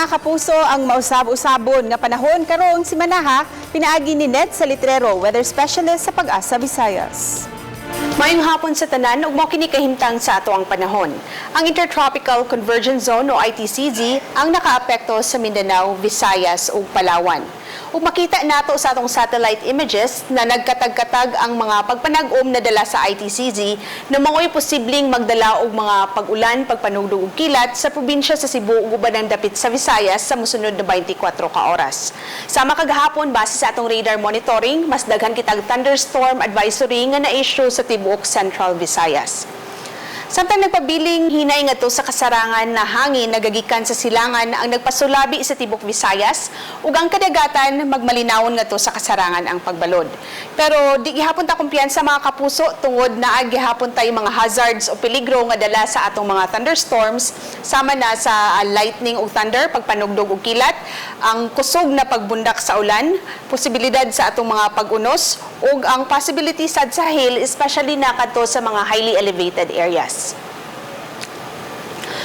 Mga kapuso, ang mausab-usabon nga panahon karong simanaha, pinaagi ni Ned Salitrero, weather specialist sa Pag-asa Visayas. Maayong hapon sa tanan ug mao kini kahimtang sa atoang panahon. Ang Intertropical Convergence Zone o ITCZ ang nakaapekto sa Mindanao, Visayas ug Palawan. Ug makita nato sa atong satellite images na nagkatag-katag ang mga pagpanag-om na dala sa ITCZ na mao'y posibleng magdala og mga pag-ulan, pagpanugdog ug kilat sa probinsya sa Cebu ug ubanang dapit sa Visayas sa mosunod na 24 ka oras. Sama kagahapon, base sa atong radar monitoring, mas daghan kitag thunderstorm advisory nga na-issue sa tibuok Central Visayas. Samtang nagpabiling hinay ngadto sa kasarangan na hangin nagagikan sa silangan ang nagpasulabi sa tibok Visayas ug ang kadagatan magmalinawon ngadto sa kasarangan ang pagbalod. Pero di gihapon ta kumpiyansa, mga kapuso, tungod naa gihapon tay mga hazards o peligro nga dala sa atong mga thunderstorms, sama na sa lightning ug thunder, pagpanugdog ug kilat, ang kusog na pagbundak sa ulan, posibilidad sa atong mga pag-unos ug ang possibility sad sa hail, especially na kadto sa mga highly elevated areas.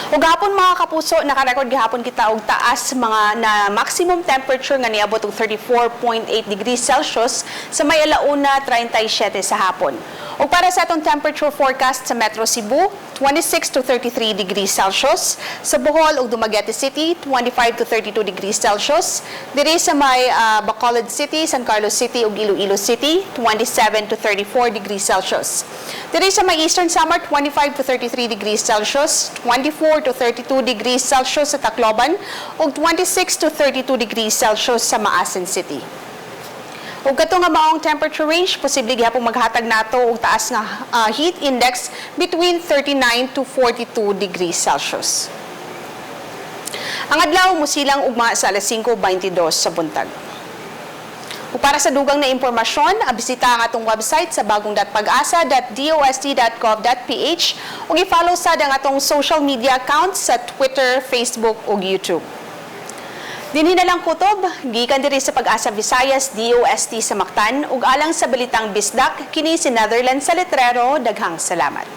Ug gahapon, mga kapuso, nakarekord gihapon kita og taas mga na maximum temperature nga niabot og 34.8 degrees Celsius sa may 1:37 sa hapon. Ug para sa atong temperature forecast sa Metro Cebu, 26 to 33 degrees Celsius. Sa Bohol ug Dumaguete City, 25 to 32 degrees Celsius. Diri sa may Bacolod City, San Carlos City ug Iloilo City, 27 to 34 degrees Celsius. Diri sa may Eastern Samar, 25 to 33 degrees Celsius, 24 to 32 degrees Celsius sa Tacloban ug 26 to 32 degrees Celsius sa Maasin City. Ug kato nga maong temperature range, posible gihapon maghatag nato og taas nga heat index between 39 to 42 degrees Celsius. Ang adlaw musilang ugma sa alas 5:22 sa buntag. Ug para sa dugang na impormasyon, bisita ang atong website sa bagong.pagasa.dost.gov.ph ug i-follow sad ang atong social media accounts sa Twitter, Facebook ug YouTube. Dinhi na lang kutob, gikan diri sa Pag-asa Visayas, DOST sa Mactan, ug alang sa Balitang Bisdak, kini si Netherlands Salitrero, daghang salamat.